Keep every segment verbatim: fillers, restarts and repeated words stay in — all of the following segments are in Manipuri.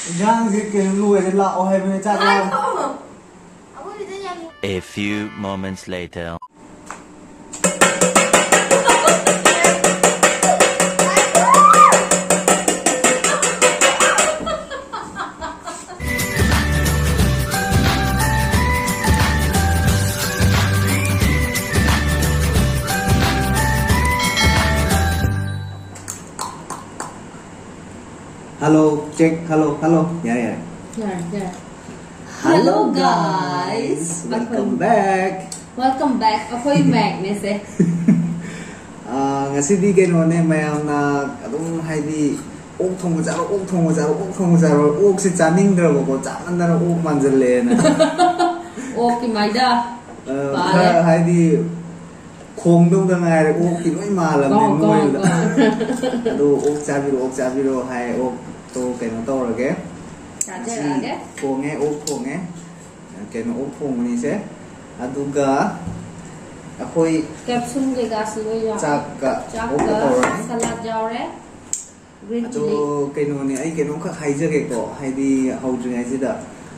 ꯏꯟꯖꯥꯡꯁꯦ ꯀꯩꯅꯣ ꯂꯣꯏꯔꯦ, ꯂꯥꯛꯑꯣ ꯍꯥꯏꯕꯅꯦ, ꯆꯥꯛ ꯂꯥꯛꯑꯣ꯫ ꯑꯩꯈꯣꯏꯒꯤꯗ ꯌꯥꯝ A few moments later. Hello, check, hello, hello. ꯌꯥꯔꯦ, ꯌꯥꯔꯦ꯫ ꯌꯥꯔꯦ, ꯌꯥꯔꯦ꯫ Hello, Hello, guys. Guys. Welcome Welcome. Back. Welcome back. ꯑꯩꯈꯣꯏ ꯃꯦꯛꯅꯦꯁꯦ꯫ ꯑꯥ, ꯉꯁꯤꯗꯤ ꯀꯩꯅꯣꯅꯦ, ꯃꯌꯥꯝꯅ ꯑꯗꯨꯝ ꯍꯥꯏꯗꯤ, "ꯑꯣꯛ ꯊꯣꯡꯕ ꯆꯥꯔꯣ, ꯑꯣꯛ ꯊꯣꯡꯕ ꯆꯥꯔꯣ, ꯑꯣꯛ ꯊꯣꯡꯕ ꯆꯥꯔꯣ", ꯑꯣꯛꯁꯦ ꯆꯥꯅꯤꯡꯗ꯭ꯔꯕꯀꯣ, ꯆꯥꯃꯟꯗꯅ ꯑꯣꯛ ꯃꯥꯟꯁꯤꯜꯂꯛꯑꯦꯅ꯫ ꯑꯣꯛꯀꯤ ꯃꯥꯏꯗ ꯑꯥ, ꯄꯥꯜꯂꯦ꯫ ꯈꯔ ꯍꯥꯏꯗꯤ, ꯈꯣꯡꯗꯧꯗ ꯉꯥꯏꯔꯦ, ꯑꯣꯛꯇꯤ ꯂꯣꯏ ꯃꯥꯜꯂꯕꯅꯦ ꯀꯥꯎ, ꯀꯥꯎ, ꯃꯣꯏꯗꯨꯗ꯫ ꯀꯥꯎ꯫ ꯑꯗꯣ ꯑꯣꯛ ꯆꯥꯕꯤꯔꯣ, ꯑꯣꯛ ꯆꯥꯕꯤꯔꯣ ꯍꯥꯏ, ꯑꯣꯛꯇꯣ ꯀꯩꯅꯣ ꯇꯧꯔꯒꯦ꯫ ꯆꯥꯖꯔꯛꯑꯒꯦ꯫ ꯉꯁꯤ ꯊꯣꯡꯉꯦ, ꯑꯣꯛ ꯊꯣꯡꯉꯦ꯫ ꯀꯩꯅꯣ, ꯑꯣꯛ ꯊꯣꯡꯕꯅꯤꯁꯦ꯫ ꯑꯗꯨꯒ ꯑꯩꯈꯣꯏ capsule ꯀꯩꯀꯥꯁꯨ ꯂꯣꯏ ꯌꯥꯎꯔꯦ꯫ ꯆꯥꯛꯀ ꯆꯥꯛꯀ ꯑꯣꯛꯀ ꯇꯧꯔꯅꯤ꯫ Salad ꯌꯥꯎꯔꯦ꯫ Green ꯑꯗꯣ chili꯫ ꯀꯩꯅꯣꯅꯦ, ꯑꯩ ꯀꯩꯅꯣꯝꯈꯛ ꯍꯥꯏꯖꯒꯦꯀꯣ, ꯍꯥꯏꯗꯤ ꯍꯧꯗ꯭ꯔꯤꯉꯩꯁꯤꯗ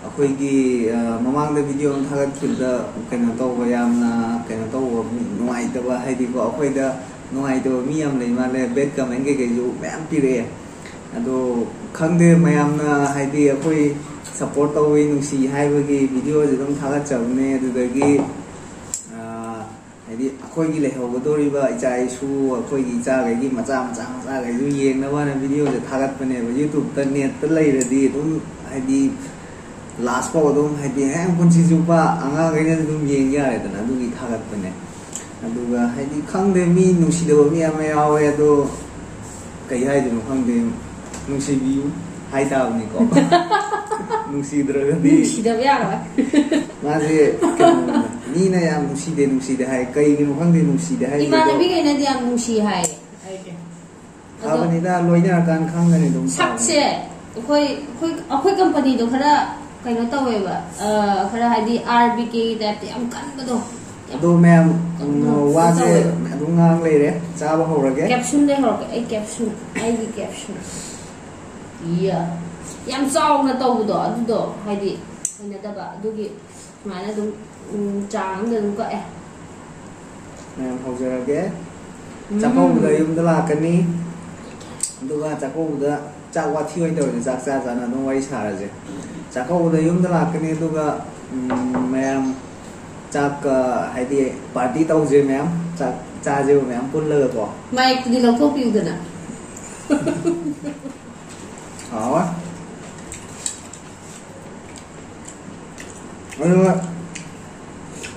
ꯑꯩꯈꯣꯏꯒꯤ, ꯑ, ꯃꯃꯥꯡꯗ video ꯑꯃ ꯊꯥꯒꯠꯈꯤꯕꯗ ꯀꯩꯅꯣ ꯇꯧꯕ, ꯌꯥꯝꯅ ꯀꯩꯅꯣ ꯇꯧꯕ, ꯃꯤ ꯅꯨꯡꯉꯥꯏꯇꯕ, ꯍꯥꯏꯗꯤꯀꯣ, ꯑꯩꯈꯣꯏꯗ ꯅꯨꯡꯉꯥꯏꯇꯕ ꯃꯤ ꯌꯥꯝ ꯂꯩ ꯃꯥꯜꯂꯦ, bad comment ꯀꯩꯀꯩꯁꯨ ꯃꯌꯥꯝ ꯄꯤꯔꯛꯑꯦ꯫ ꯑꯗꯣ ꯈꯪꯗꯦ, ꯃꯌꯥꯝꯅ ꯍꯥꯏꯗꯤ ꯑꯩꯈꯣꯏ support ꯇꯧꯋꯤ, ꯅꯨꯡꯁꯤ ꯍꯥꯏꯕꯒꯤ videoꯁꯦ ꯑꯗꯨꯝ ꯊꯥꯒꯠꯆꯕꯅꯦ꯫ ꯑꯗꯨꯗꯒꯤ, ꯑ, ꯍꯥꯏꯗꯤ ꯑꯩꯈꯣꯏꯒꯤ ꯂꯩꯍꯧꯒꯗꯧꯔꯤꯕ ꯏꯆꯥ ꯏꯁꯨ, ꯑꯩꯈꯣꯏꯒꯤ ꯏꯆꯥꯈꯩꯒꯤ ꯃꯆꯥ ꯃꯆꯥ ꯃꯆꯥꯈꯩꯁꯨ ꯌꯦꯡꯅꯕ ꯍꯥꯏꯅ videoꯁꯦ ꯊꯥꯒꯠꯄꯅꯦꯕ꯫ YouTubeꯇ netꯇ ꯂꯩꯔꯗꯤ ꯑꯗꯨꯝ ꯍꯥꯏꯗꯤ last ꯐꯥꯎ ꯑꯗꯨꯝ ꯍꯥꯏꯗꯤ ꯍꯌꯦꯡ ꯄꯨꯟꯁꯤ ꯆꯨꯞꯄ ꯑꯉꯥꯡꯈꯩꯅꯁꯨ ꯑꯗꯨꯝ ꯌꯦꯡ ꯌꯥꯔꯦꯗꯅ, ꯑꯗꯨꯒꯤ ꯊꯥꯒꯠꯄꯅꯦ꯫ ꯑꯗꯨꯒ ꯍꯥꯏꯗꯤ ꯈꯪꯗꯦ, ꯃꯤ ꯅꯨꯡꯁꯤꯗꯕ ꯃꯤ ꯑꯃ ꯌꯥꯎꯋꯦ, ꯑꯗꯣ ꯀꯩ ꯍꯥꯏꯗꯣꯏꯅꯣ ꯈꯪꯗꯦ, ꯅꯨꯡꯁꯤꯕꯤꯌꯨ ꯍꯥꯏꯇꯥꯕꯅꯤꯀꯣ꯫ ꯅꯨꯡꯁꯤꯗ꯭ꯔꯒꯗꯤ ꯅꯨꯡꯁꯤꯗꯕ ꯌꯥꯔꯣꯏ꯫ ꯃꯥꯁꯦ ꯀꯩꯅꯣꯅꯦ, ꯃꯤꯅ ꯌꯥꯝ ꯅꯨꯡꯁꯤꯗꯦ, ꯅꯨꯡꯁꯤꯗꯦ ꯍꯥꯏ, ꯀꯩꯒꯤꯅꯣ ꯈꯪꯗꯦ ꯅꯨꯡꯁꯤꯗꯦ ꯍꯥꯏꯁꯦ꯫ ꯑꯗꯣ ꯏꯃꯥꯟꯅꯕꯤꯈꯩꯅꯗꯤ ꯌꯥꯝ ꯅꯨꯡꯁꯤ ꯍꯥꯏ꯫ ꯑꯗꯣ ꯐꯕꯅꯤꯗ, ꯂꯣꯏꯅꯔꯀꯥꯟ ꯈꯪꯒꯅꯤ ꯑꯗꯨꯝ ꯐꯕꯅꯤ꯫ ꯁꯛꯁꯦ ꯑꯩꯈꯣꯏ, ꯑꯩꯈꯣꯏ, ꯑꯩꯈꯣꯏ companyꯗꯣ ꯈꯔ ꯀꯩꯅꯣ ꯇꯧꯋꯦꯕ, ꯑ, ꯈꯔ ꯍꯥꯏꯗꯤ R B Kꯒꯤ typeꯇ ꯌꯥꯝ ꯀꯟꯕꯗꯣ꯫ ꯑꯗꯣ ꯃꯌꯥꯝ, ꯎꯝ, ꯀꯩꯅꯣ ꯋꯥꯁꯦ ꯇꯧꯋꯦꯕ꯫ ꯑꯗꯨꯝ ꯉꯥꯡ ꯂꯩꯔꯦ, ꯆꯥꯕ ꯍꯧꯔꯒꯦ꯫ Capsuleꯗꯩ ꯍꯧꯔꯛꯀꯦ ꯑꯩ, capsule, ꯑꯩꯒꯤ capsule꯫ Yeah꯫ ꯌꯥꯝ ꯆꯥꯎꯅ ꯇꯧꯕꯗꯣ ꯑꯗꯨꯗꯣ ꯍꯥꯏꯗꯤ ꯍꯩꯅꯗꯕ, ꯑꯗꯨꯒꯤ ꯁꯨꯃꯥꯏꯅ ꯑꯗꯨꯝ, ꯎꯝ, ꯆꯥꯡ ꯑꯃꯗ ꯑꯗꯨꯝ ꯀꯛꯑꯦ꯫ ꯃꯌꯥꯝ ꯍꯧꯖꯔꯒꯦ꯫ ꯎꯝ꯫ ꯆꯥꯛꯀꯧꯕꯗ ꯌꯨꯝꯗ ꯂꯥꯛꯀꯅꯤ, ꯑꯗꯨꯒ ꯆꯥꯛꯀꯧꯕꯗ ꯆꯥꯛ ꯋꯥꯊꯤ ꯑꯣꯏꯅ ꯇꯧꯔꯁꯦ, ꯆꯥꯛ ꯆꯥ ꯆꯥꯅ ꯑꯗꯨꯝ ꯋꯥꯔꯤ ꯁꯥꯔꯁꯦ꯫ ꯆꯥꯛꯀꯧꯕꯗ ꯌꯨꯝꯗ ꯂꯥꯛꯀꯅꯤ, ꯑꯗꯨꯒ, ꯎꯝ, ꯃꯌꯥꯝ ꯆꯥꯛꯀ ꯍꯥꯏꯗꯤ ꯄꯥꯔꯇꯤ ꯇꯧꯁꯦ, ꯃꯌꯥꯝ ꯆꯥꯛ ꯆꯥꯁꯦꯕ, ꯃꯌꯥꯝ ꯄꯨꯜꯂꯒꯀꯣ꯫ ꯃꯥꯏꯛꯇꯨꯗꯤ ꯂꯧꯊꯣꯛꯄꯤꯌꯨꯗꯅ꯫ ꯍꯥꯎꯋꯦ꯫ ꯑꯗꯨꯒ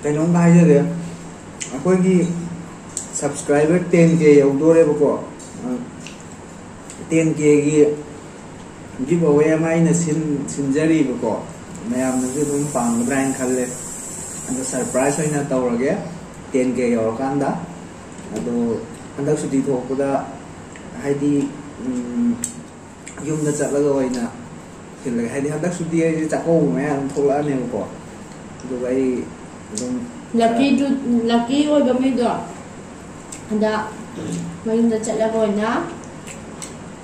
ꯀꯩꯅꯣꯝꯒ ꯍꯥꯏꯖꯒꯦ, ꯑꯩꯈꯣꯏꯒꯤ subscriber ten K ꯌꯧꯗꯣꯔꯦꯕꯀꯣ꯫ Ten Kꯒꯤ give away ꯑꯃ ꯑꯩꯅ ꯁꯤꯟ-, ꯁꯤꯟꯖꯔꯤꯕꯀꯣ꯫ ꯃꯌꯥꯝꯅꯁꯨ ꯑꯗꯨꯝ ꯄꯥꯝꯒꯗ꯭ꯔꯥ ꯍꯥꯏꯅ ꯈꯜꯂꯦ꯫ ꯑꯗꯣ surprise ꯑꯣꯏꯅ ꯇꯧꯔꯒꯦ ten K ꯌꯧꯔꯀꯥꯟꯗ꯫ ꯑꯗꯣ ꯍꯟꯗꯛ ꯁꯨꯇꯤ ꯊꯣꯛꯄꯗ ꯍꯥꯏꯗꯤ, ꯎꯝ, ꯌꯨꯝꯗ ꯆꯠꯂꯒ ꯑꯣꯏꯅ ꯊꯤꯜꯂꯒꯦ꯫ ꯍꯥꯏꯗꯤ ꯍꯟꯗꯛ ꯁꯨꯇꯤ ꯑꯩꯁꯦ ꯆꯥꯛꯀꯧꯕ ꯃꯌꯥ ꯑꯗꯨꯝ ꯊꯣꯛꯂꯛꯑꯅꯦꯕꯀꯣ꯫ ꯑꯗꯨꯒ ꯑꯩ ꯑꯗꯨꯝ lucky draw, lucky ꯑꯣꯏꯕ ꯃꯤꯗꯣ ꯍꯟꯗꯛ ꯃꯌꯨꯝꯗ ꯆꯠꯂꯒ ꯑꯣꯏꯅ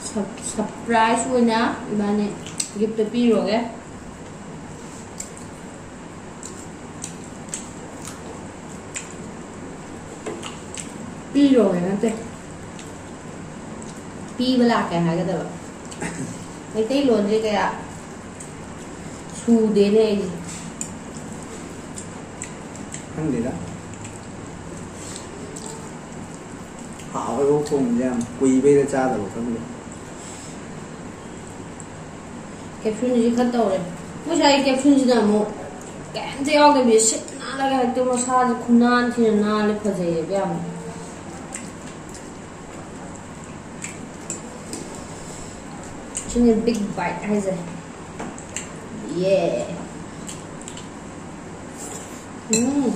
ꯁꯔ-, surprise ꯑꯣꯏꯅ ꯏꯕꯥꯅꯤ gift ꯄꯤꯔꯨꯔꯒꯦ꯫ ꯄꯤꯔꯣꯏ ꯅꯠꯇꯦ, ꯄꯤꯕ ꯂꯥꯛꯀꯦ ꯍꯥꯏꯒꯗꯕ꯫ ꯃꯩꯇꯩꯂꯣꯟꯁꯦ ꯀꯌꯥ ꯁꯨꯗꯦꯅꯦ ꯑꯩꯁꯦ꯫ ꯈꯪꯗꯦꯗ꯫ ꯍꯥꯎꯋꯦ ꯑꯣꯛ ꯊꯣꯡꯕꯁꯦ ꯌꯥꯝ, ꯀꯨꯏꯕꯩꯔ ꯆꯥꯗꯕ ꯈꯪꯗꯦ꯫ Capsuleꯁꯤ ꯈꯔ ꯇꯧꯔꯦ꯫ ꯃꯣꯏ ꯁ꯭ꯋꯥꯏ capsuleꯁꯤꯅ ꯑꯃꯨꯛ ꯀꯩꯝꯇ ꯌꯥꯎꯗꯕꯤ ꯁꯤꯠ ꯅꯥꯜꯂꯒ ꯍꯦꯛꯇ ꯃꯁꯥꯁꯦ ꯈꯨꯅꯥꯟ ꯊꯤꯅ ꯅꯥꯜꯂꯦ, ꯐꯖꯩꯌꯦꯕ ꯌꯥꯝꯅ꯫ ꯁꯤꯅꯦ big bite ꯍꯥꯏꯁꯦ꯫ ꯌꯦ꯫ ꯎꯝ꯫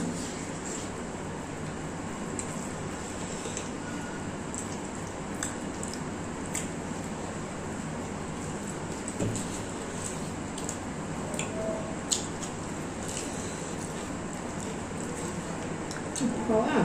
ꯍꯥꯎꯋꯦ꯫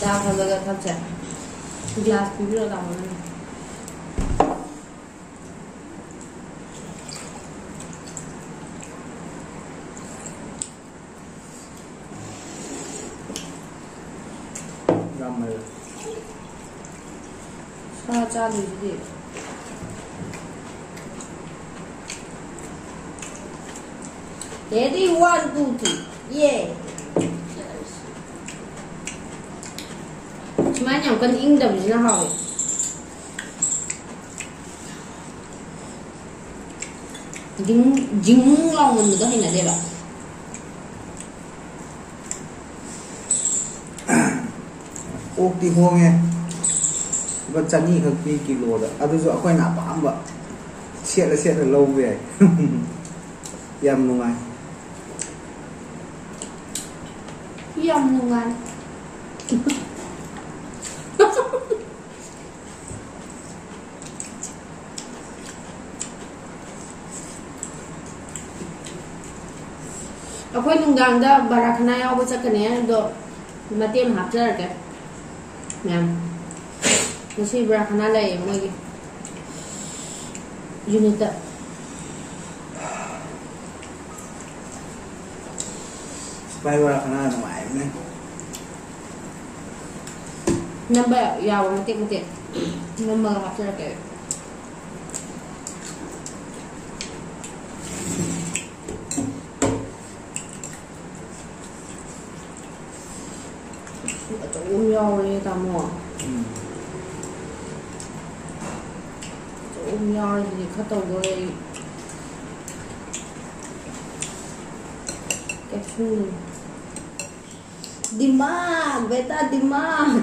ꯆꯥ ꯈꯜꯂꯒ ꯊꯛꯁꯦ꯫ ꯒ꯭ꯂꯥꯁ ꯄꯤꯕꯤꯔꯣ, ꯇꯥꯃꯣꯅ꯫ ꯌꯥꯝꯃꯦ꯫ ꯁꯥ ꯆꯥꯗꯣꯏꯁꯤꯗꯤ꯫ Ready, one, two, three. ꯌꯦ꯫ ꯁꯨꯃꯥꯏꯅ ꯌꯥꯝ ꯀꯟꯅ ꯏꯪꯗꯕꯁꯤꯅ ꯍꯥꯎꯋꯦ꯫ ꯖꯤꯡ, ꯖꯤꯡ ꯂꯥꯎꯃꯟꯕꯗꯣ ꯍꯩꯅꯗꯦꯕ꯫ ꯑꯣꯛꯇꯤ ꯍꯣꯡꯉꯦ, ꯂꯨꯄꯥ ꯆꯅꯤ ꯈꯛ ꯄꯤ ꯀꯤꯂꯣꯗ, ꯑꯗꯨꯁꯨ ꯑꯩꯈꯣꯏꯅ ꯑꯄꯥꯝꯕ ꯁꯦꯠꯂ ꯁꯦꯠꯂ ꯂꯧꯕ ꯌꯥꯏ꯫ ꯌꯥꯝ ꯅꯨꯡꯉꯥꯏ꯫ ꯌꯥꯝ ꯅꯨꯡꯉꯥꯏ꯫ ꯑꯩꯈꯣꯏ ꯅꯨꯡꯗꯥꯡꯗ ꯕꯔꯥꯈꯅꯥ ꯌꯥꯎꯕ ꯆꯠꯀꯅꯤ, ꯑꯗꯣ ꯃꯇꯦꯛ ꯑꯃ ꯍꯥꯞꯆꯔꯛꯀꯦ ꯃꯌꯥꯝ꯫ ꯉꯁꯤ ꯕꯔꯥꯈꯅꯥ ꯂꯩꯌꯦ ꯃꯣꯏꯒꯤ ꯌꯨꯅꯤꯠꯇ꯫ ꯁꯤꯐꯥꯏ ꯕꯔꯥꯈꯅꯥ ꯅꯨꯡꯉꯥꯏꯕꯅꯦ꯫ ꯅꯝꯕ ꯌꯥꯎꯕ ꯃꯇꯦꯛ ꯃꯇꯦꯛ ꯅꯝꯃꯒ ꯍꯥꯞꯆꯔꯛꯀꯦ꯫ ꯑꯆꯧꯕ ꯑꯃ ꯌꯥꯎꯔꯦ, ꯇꯥꯃꯣ꯫ ꯎꯝ꯫ ꯑꯆꯧꯕ ꯑꯃ ꯌꯥꯎꯔꯦ, ꯁꯤꯗꯤ ꯈꯔ ꯇꯧꯗꯣꯔꯦ ꯑꯩ꯫ ꯀꯦꯞꯁꯨꯜ꯫ ꯗꯤꯃꯥꯟ, ꯕꯦꯇꯥ ꯗꯤꯃꯥꯟ꯫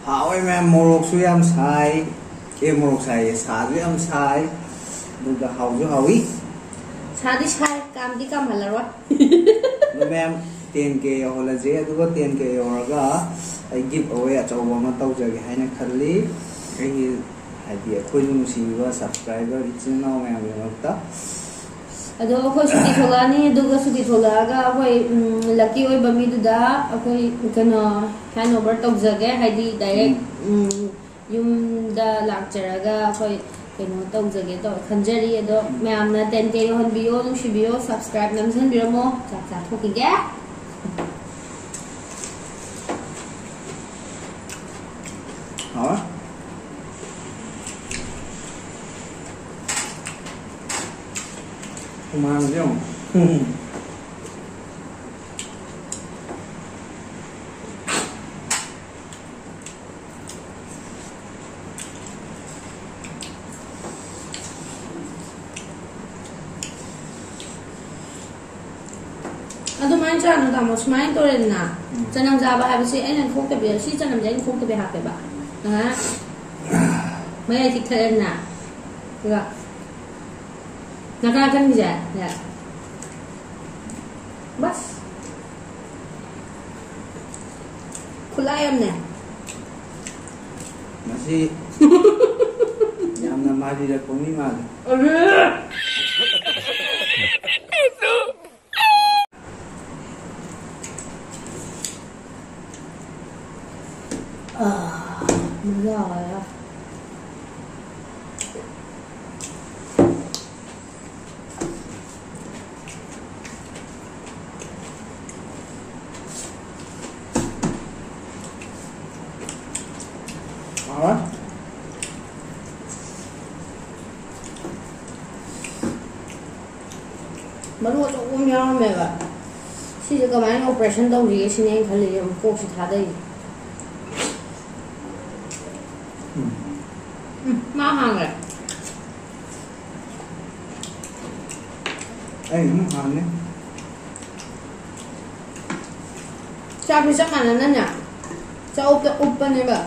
ꯍꯥꯎꯋꯦ ꯃꯌꯥꯝ, ꯃꯣꯔꯣꯛꯁꯨ ꯌꯥꯝ ꯁꯥꯏ꯫ ꯑꯦ, ꯃꯣꯔꯣꯛ ꯁꯥꯏꯌꯦ, ꯁꯥꯁꯨ ꯌꯥꯝ ꯁꯥꯏ꯫ ꯑꯗꯨꯒ ꯍꯥꯎꯁꯨ ꯍꯥꯎꯏ꯫ ꯁꯥꯗꯤ ꯁꯥꯏ, ꯀꯥꯝꯗꯤ ꯀꯥꯝꯍꯜꯂꯔꯣꯏ꯫ ꯑꯗꯣ ꯃꯌꯥꯝ, ten K ꯌꯧꯍꯜꯂꯁꯦ, ꯑꯗꯨꯒ ten K ꯌꯧꯔꯒ ꯑꯩ give away ꯑꯆꯧꯕ ꯑꯃ ꯇꯧꯖꯒꯦ ꯍꯥꯏꯅ ꯈꯜꯂꯤ꯫ ꯑꯩꯒꯤ, ꯍꯥꯏꯗꯤ, ꯑꯩꯈꯣꯏꯕꯨ ꯅꯨꯡꯁꯤꯕꯤꯕ subscriber ꯏꯆꯤꯟ ꯏꯅꯥꯎ ꯃꯌꯥꯝꯒꯤꯗꯃꯛꯇ꯫ ꯑꯗꯣ ꯑꯩꯈꯣꯏ ꯁꯨꯇꯤ ꯊꯣꯛꯂꯛꯑꯅꯤ, ꯑꯗꯨꯒ ꯁꯨꯇꯤ ꯊꯣꯛꯂꯛꯑꯒ ꯑꯩꯈꯣꯏ, ꯎꯝ, lucky ꯑꯣꯏꯕ ꯃꯤꯗꯨꯗ ꯑꯩꯈꯣꯏ ꯀꯩꯅꯣ, hand over ꯇꯧꯖꯒꯦ, ꯍꯥꯏꯗꯤ direct, ꯎꯝ, ꯌꯨꯝꯗ ꯂꯥꯛꯆꯔꯒ ꯑꯩꯈꯣꯏ ꯀꯩꯅꯣ ꯇꯧꯖꯒꯦ ꯇꯧ ꯈꯟꯖꯔꯤ꯫ ꯑꯗꯣ ꯃꯌꯥꯝꯅ ten K ꯌꯧꯍꯟꯕꯤꯌꯣ, ꯅꯨꯡꯁꯤꯕꯤꯌꯣ, subscribe ꯅꯝꯁꯤꯟꯕꯤꯔꯝꯃꯣ꯫ ꯆꯥꯛ ꯆꯥꯊꯣꯛꯈꯤꯒꯦ꯫ ꯍꯥꯎꯔꯦ꯫ ꯍꯨꯃꯥꯡꯁꯦ ꯌꯦꯡꯉꯣ꯫ ꯑꯗꯨꯃꯥꯏꯅ ꯆꯥꯅꯨ ꯇꯥꯃꯣ, ꯁꯨꯃꯥꯏꯅ ꯇꯧꯔꯦꯗꯅ꯫ ꯎꯝ꯫ ꯆꯅꯝ ꯆꯥꯕ ꯍꯥꯏꯕꯁꯤ ꯑꯩꯅ ꯈꯣꯛꯇꯕꯤ, ꯁꯤ ꯆꯅꯝꯁꯦ ꯑꯩꯅ ꯈꯣꯛꯇꯕꯤ ꯍꯥꯞꯄꯦꯕ꯫ ꯑꯗꯨꯃꯥꯏꯅ ꯃꯌꯥꯏ ꯆꯤꯛꯊꯠꯂꯦꯗꯅ꯫ ꯑꯗꯨꯒ ꯅꯥꯀꯟ ꯅꯥꯀꯟꯒꯤꯁꯦ, ꯁꯦ꯫ ꯕꯁ꯫ ꯈꯨꯠꯂꯥꯏ ꯑꯃꯅꯦ꯫ ꯃꯁꯤ ꯌꯥꯝꯅ ꯃꯥꯔꯤꯔꯛꯄ ꯃꯤ ꯃꯥꯜꯂꯦ꯫ ꯑꯔꯦ! ꯑꯥ, ꯃꯖꯥ ꯑꯥꯌꯥ꯫ ꯍꯥꯎꯔꯦ꯫ ꯃꯔꯨ ꯑꯆꯧꯕ ꯑꯃ ꯌꯥꯎꯔꯝꯃꯦꯕ꯫ ꯁꯤꯁꯦ ꯀꯃꯥꯏꯅ operation ꯇꯧꯁꯤꯒꯦ ꯁꯤꯅꯦ ꯑꯩꯅ ꯈꯜꯂꯤꯁꯦ, ꯑꯃꯨꯛ ꯀꯣꯛꯁꯦ ꯊꯥꯗꯩꯁꯦ꯫ ꯎꯝ꯫ ꯎꯝ, ꯃꯥ ꯍꯥꯡꯈ꯭ꯔꯦ꯫ ꯑꯩ ꯑꯗꯨꯝ ꯍꯥꯡꯅꯤ꯫ ꯆꯥꯛꯁꯨ ꯆꯞ ꯃꯥꯟꯅꯅꯅꯦ, ꯆꯥꯛ ꯎꯞꯇ ꯎꯞꯄꯅꯦꯕ,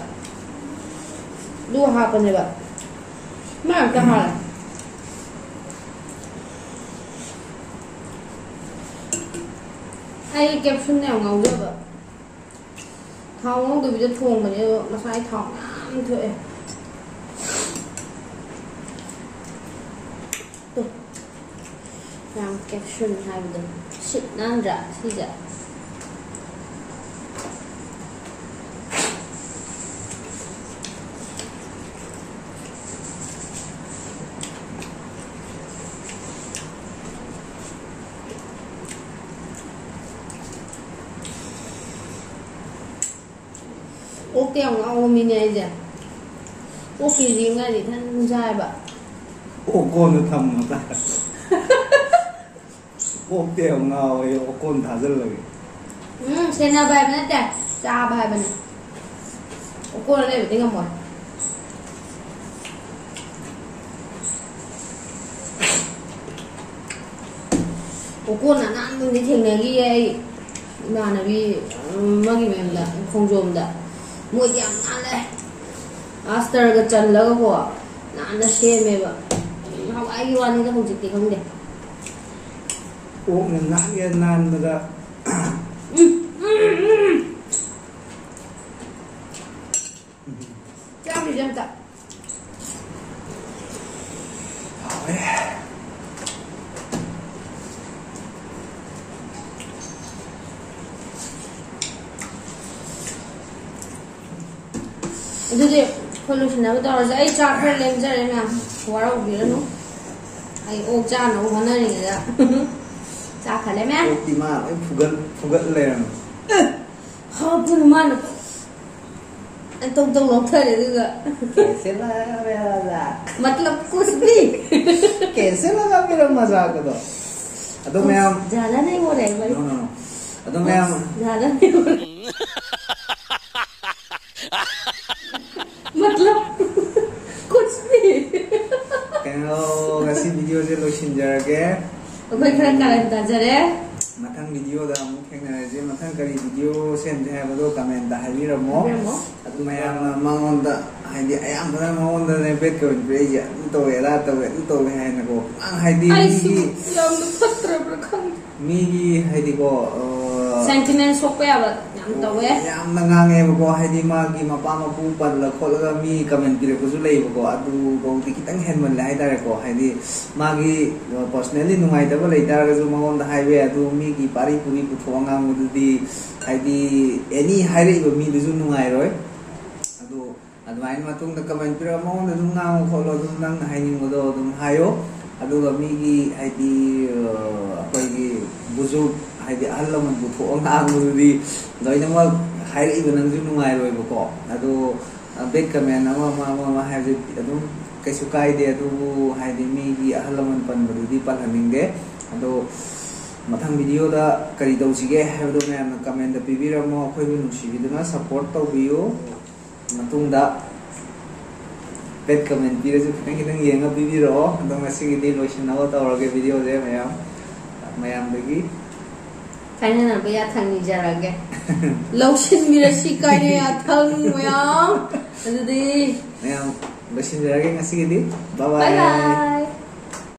ꯑꯗꯨꯒ ꯍꯥꯞꯄꯅꯦꯕ꯫ ꯃꯥ ꯑꯝꯇ ꯍꯥꯜꯂꯦ꯫ ꯑꯩ capsule ꯌꯥꯝ ꯉꯥꯎꯖꯕ꯫ ꯊꯥꯎ ꯉꯧꯗꯕꯤꯗ ꯊꯣꯡꯕꯅꯦ, ꯑꯗꯣ ꯉꯁꯥꯏ ꯊꯥꯎ ꯃꯌꯥꯝ ꯊꯣꯛꯑꯦ꯫ ꯇꯨ꯫ ꯌꯥꯝ ꯀꯦꯞꯁꯨꯜ ꯍꯥꯏꯕꯗꯣ ꯁꯤꯠ ꯅꯥꯟꯗ꯭ꯔꯥ ꯁꯤꯁꯦ? ꯑꯣꯛꯇꯤ ꯌꯥꯝ ꯉꯥꯎꯕ ꯃꯤꯅꯦ ꯑꯩꯁꯦ꯫ ꯑꯣꯛ ꯀꯦꯖꯤ ꯑꯃꯒꯗꯤ ꯏꯊꯟ ꯆꯥꯏꯕ꯫ ꯑꯣꯛ ꯀꯣꯟꯗ ꯊꯝꯃꯣ ꯇꯥꯔꯦ꯫ ꯑꯣꯛꯇꯤ ꯌꯥꯝ ꯉꯥꯎꯋꯦ, ꯑꯣꯛ ꯀꯣꯟ ꯊꯥꯖꯤꯜꯂꯒꯦ꯫ ꯎꯝ, ꯁꯦꯟꯅꯕ ꯍꯥꯏꯕ ꯅꯠꯇꯦ, ꯆꯥꯕ ꯍꯥꯏꯕꯅꯦ꯫ ꯑꯣꯛ ꯀꯣꯟꯅ ꯂꯩꯕꯗꯤ ꯉꯝꯃꯣꯏ꯫ ꯑꯣꯀꯣꯟ ꯑꯅꯥꯟꯕ ꯑꯃꯗꯤ ꯊꯦꯡꯅꯈꯤꯌꯦ ꯑꯩ, ꯏꯃꯥꯟꯅꯕꯤ ꯑꯃꯒꯤ ꯃꯌꯨꯝꯗ, ꯈꯣꯡꯖꯣꯝꯗ꯫ ꯃꯣꯏꯗꯤ ꯌꯥꯝ ꯅꯥꯜꯂꯦ, ꯑꯁꯇꯔꯒ ꯆꯜꯂꯒꯀꯣ, ꯅꯥꯟꯅ ꯁꯦꯝꯃꯦꯕ꯫ ꯅꯍꯥꯟꯋꯥꯏꯒꯤ ꯋꯥꯅꯤꯗ, ꯍꯧꯖꯤꯛꯇꯤ ꯈꯪꯗꯦ꯫ ꯑꯣꯛꯅ ꯅꯥꯟꯒꯦ ꯅꯥꯟꯕꯗ꯫ ꯎꯝ, ꯎꯝ, ꯎꯝ꯫ ꯆꯥꯈꯤꯁꯦ ꯑꯝꯇ꯫ ꯍꯥꯎꯋꯦ꯫ ꯑꯗꯨꯗꯤ ꯑꯩꯈꯣꯏ ꯂꯣꯏꯁꯤꯟꯅꯕ ꯇꯧꯔꯁꯦ꯫ ꯑꯩ ꯆꯥꯛ ꯈꯔ ꯂꯦꯝꯖꯔꯦ ꯃꯌꯥꯝ, ꯋꯥꯔꯧꯕꯤꯔꯅꯨ꯫ ꯑꯩ ꯑꯣꯛ ꯆꯥꯅꯕ ꯍꯣꯠꯅꯔꯤꯉꯩꯗ ꯆꯥꯛ ꯈꯔ ꯂꯦꯝꯃꯦ꯫ ꯑꯣꯛꯇꯤ ꯃꯥ ꯂꯣꯏ ꯐꯨꯒꯠ-, ꯐꯨꯒꯠ ꯂꯩꯔꯝꯃꯦ꯫ ꯍꯥꯞꯄꯨꯅ ꯃꯥꯅ ꯇꯧ ꯇꯧ ꯂꯧꯊꯔꯦ ꯑꯗꯨꯒ꯫ कैसे लगा मेरा मजाक? मतलब कुछ भी। कैसे लगा मेरा मजाक ꯑꯗꯣ? ꯑꯗꯣ ꯃꯌꯥꯝ, ज्यादा नहीं हो रहा है भाई। No, no, no. ꯑꯗꯣ ꯃꯌꯥꯝ, ज्यादा नहीं हो रहा है। मतलब कुछ भी। ꯀꯩꯅꯣ, ꯉꯁꯤ video ꯁꯦ ꯂꯣꯏꯁꯤꯟꯖꯔꯒꯦ꯫ ꯑꯩꯈꯣꯏ ꯈꯔ ꯀꯥꯔꯟ ꯇꯥꯖꯔꯦ꯫ ꯃꯊꯪ video ꯗ ꯑꯃꯨꯛ ꯊꯦꯡꯅꯔꯁꯦ꯫ ꯃꯊꯪ ꯀꯔꯤ video ꯁꯦꯝꯁꯦ ꯍꯥꯏꯕꯗꯣ comment ꯇ ꯍꯥꯏꯕꯤꯔꯝꯃꯣ꯫ ꯍꯥꯏꯕꯤꯔꯝꯃꯣ꯫ ꯑꯗꯨ ꯃꯌꯥꯝꯅ ꯃꯉꯣꯟꯗ, ꯍꯥꯏꯗꯤ ꯑꯌꯥꯝꯕꯅ ꯃꯉꯣꯟꯗꯅꯦ bad comment ꯄꯤꯔꯛꯏꯁꯦ, "ꯑꯗꯨ ꯇꯧꯋꯦ, ꯑꯗꯥ ꯇꯧꯋꯦ, ꯑꯗꯨ ꯇꯧꯋꯦ" ꯍꯥꯏꯅꯀꯣ꯫ ꯄꯨꯡꯍꯥꯏ ꯍꯥꯏꯗꯤ ꯑꯩꯁꯨ ꯃꯤꯒꯤ, ꯌꯥꯝꯅ ꯐꯠꯇ꯭ꯔꯕ꯭ꯔꯥ ꯈꯪꯗꯦ꯫ ꯃꯤꯒꯤ ꯍꯥꯏꯗꯤꯀꯣ, ꯑ, sentiment ꯁꯣꯛꯄ ꯌꯥꯕ ꯌꯥꯝ ꯇꯧꯋꯦ꯫ ꯌꯥꯝꯅ ꯉꯥꯡꯉꯦꯕꯀꯣ, ꯍꯥꯏꯗꯤ ꯃꯥꯒꯤ ꯃꯄꯥ ꯃꯄꯨ ꯄꯜꯂ ꯈꯣꯠꯂꯒ ꯃꯤ ꯀꯃꯦꯟ ꯄꯤꯔꯛꯄꯁꯨ ꯂꯩꯕꯀꯣ, ꯑꯗꯨꯐꯧꯗꯤ ꯈꯤꯇꯪ ꯍꯦꯟꯃꯜꯂꯦ ꯍꯥꯏꯇꯥꯔꯦꯀꯣ꯫ ꯍꯥꯏꯗꯤ ꯃꯥꯒꯤ ꯄꯔꯁꯅꯦꯜꯂꯤ ꯅꯨꯡꯉꯥꯏꯇꯕ ꯂꯩꯇꯥꯔꯒꯁꯨ ꯃꯉꯣꯟꯗ ꯍꯥꯏꯕ ꯌꯥꯏ, ꯑꯗꯨ ꯃꯤꯒꯤ ꯄꯥꯔꯤ ꯄꯨꯔꯤ ꯄꯨꯊꯣꯛꯑ ꯉꯥꯡꯕꯗꯨꯗꯤ ꯍꯥꯏꯗꯤ ꯑꯦꯅꯤ ꯍꯥꯏꯔꯛꯏꯕ ꯃꯤꯗꯨꯁꯨ ꯅꯨꯡꯉꯥꯏꯔꯣꯏ꯫ ꯑꯗꯨ ꯑꯗꯨꯃꯥꯏꯅ ꯃꯇꯨꯡꯗ ꯀꯃꯦꯟ ꯄꯤꯔꯒ ꯃꯉꯣꯟꯗ ꯑꯗꯨꯝ ꯉꯥꯡꯉꯣ ꯈꯣꯠꯂꯣ, ꯑꯗꯨꯝ ꯅꯪꯅ ꯍꯥꯏꯅꯤꯡꯕꯗꯣ ꯑꯗꯨꯝ ꯍꯥꯏꯌꯣ꯫ ꯑꯗꯨꯒ ꯃꯤꯒꯤ ꯍꯥꯏꯗꯤ ꯑ, ꯑꯩꯈꯣꯏꯒꯤ ꯕꯨꯖꯨ ꯍꯥꯏꯗꯤ ꯑꯍꯜ ꯂꯃꯟ ꯄꯨꯊꯣꯛꯑ ꯉꯥꯡꯕꯗꯨꯗꯤ ꯂꯣꯏꯅꯃꯛ ꯍꯥꯏꯔꯛꯏꯕ ꯅꯪꯁꯨ ꯅꯨꯡꯉꯥꯏꯔꯣꯏꯕꯀꯣ꯫ ꯑꯗꯣ ꯕꯦꯠ ꯀꯃꯦꯟ ꯑꯃ ꯑꯃ ꯑꯃ ꯑꯃ ꯍꯥꯏꯕꯁꯦ ꯑꯗꯨꯝ ꯀꯩꯁꯨ ꯀꯥꯏꯗꯦ, ꯑꯗꯨꯕꯨ ꯍꯥꯏꯗꯤ ꯃꯤꯒꯤ ꯑꯍꯜ ꯂꯃꯟ ꯄꯟꯕꯗꯨꯗꯤ ꯄꯜꯍꯟꯅꯤꯡꯗꯦ꯫ ꯑꯗꯣ ꯃꯊꯪ ꯚꯤꯗꯤꯑꯣꯗ ꯀꯔꯤ ꯇꯧꯁꯤꯒꯦ ꯍꯥꯏꯕꯗꯣ ꯃꯌꯥꯝꯅ ꯀꯃꯦꯟꯗ ꯄꯤꯕꯤꯔꯝꯃꯣ꯫ ꯑꯩꯈꯣꯏꯕꯨ ꯅꯨꯡꯁꯤꯕꯤꯗꯨꯅ ꯁꯞꯄꯣꯔꯠ ꯇꯧꯕꯤꯌꯨ꯫ ꯃꯇꯨꯡꯗ ꯕꯦꯠ ꯀꯃꯦꯟ ꯄꯤꯔꯁꯨ ꯈꯤꯇꯪ ꯈꯤꯇꯪ ꯌꯦꯡꯉ ꯄꯤꯕꯤꯔꯛꯑꯣ꯫ ꯑꯗꯣ ꯉꯁꯤꯒꯤꯗꯤ ꯂꯣꯏꯁꯤꯟꯅꯕ ꯇꯧꯔꯒꯦ ꯚꯤꯗꯤꯑꯣꯁꯦ ꯃꯌꯥꯝ, ꯃꯌꯥꯝꯗꯒꯤ ꯀꯥꯏꯅꯅꯕ ꯌꯥꯊꯪ ꯅꯤꯖꯔꯒꯦ꯫ ꯂꯧꯁꯤꯟꯕꯤꯔꯁꯤ ꯀꯥꯏꯅ ꯌꯥꯊꯪ ꯃꯌꯥꯝ꯫ ꯑꯗꯨꯗꯤ ꯃꯌꯥꯝ ꯂꯣꯏꯁꯤꯟꯖꯔꯒꯦ ꯉꯁꯤꯒꯤꯗꯤ꯫ ꯕꯥꯏ ꯕꯥꯏ ꯕꯥꯏ꯫ ꯕꯥꯏ꯫